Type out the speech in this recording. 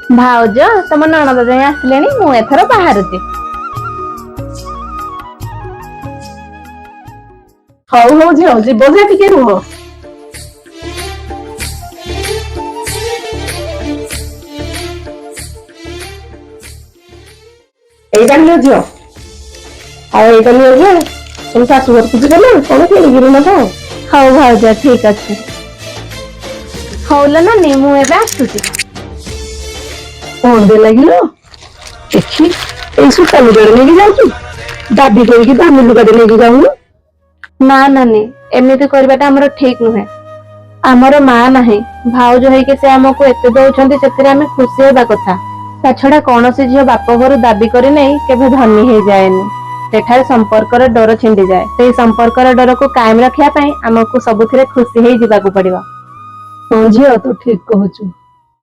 ଭାଉଜ, ତମ ନଣନ୍ଦ ଯାଇ ଆସିଲେଣି, ମୁଁ ଏଥର ବାହାରୁଛି। ହଉ ହଉ ଝିଅ, ଯିବ ଯେ ଟିକେ ରୁହ। ଏଇଟା ନିଅ ଝିଅ, ଆଉ ଏଇଟା ନିଅ ଯେ ତମ ଶାଶୁ ଘରକୁ ଯିବ ନା କଣ କିଣିକିରି ନବ। ହଉ ଭାଉଜ, ଠିକ ଅଛି। ହଉ ଲୋ ନାନୀ, ମୁଁ ଏବେ ଆସୁଛି। କଣ ଦେ ଲାଗିଲ ଦେଖି, ଏଇ ସୂତା ଲୁଗାଟେ ନେଇକି ଯାଉଛୁ? ଦାବି କରିକି ଦାମୀ ଲୁଗାଟେ ନେଇକି ଯାଉନୁ। ନା ନାନୀ, ଏମିତି କରିବାଟା ଆମର ଠିକ ନୁହେଁ। ଆମର ମା ନାହିଁ, ଭାଉଜ ହେଇକି ସେ ଆମକୁ ଏତେ ଦଉଛନ୍ତି, ସେଥିରେ ଆମେ ଖୁସି ହେବା କଥା। ତା ଛଡା କୌଣସି ଝିଅ ବାପ ଘରୁ ଦାବି କରି ନେଇ କେବେ ଧନୀ ହେଇଯାଏନି। ସେଠାରେ ସମ୍ପର୍କର ଡୋର ଛିଣ୍ଡିଯାଏ। ସେଇ ସମ୍ପର୍କର ଡୋରକୁ କାଏମ ରଖିବା ପାଇଁ ଆମକୁ ସବୁଥିରେ ଖୁସି ହେଇ ଯିବାକୁ ପଡିବ। ହଁ ଝିଅ, ତୁ ଠିକ କହୁଛୁ।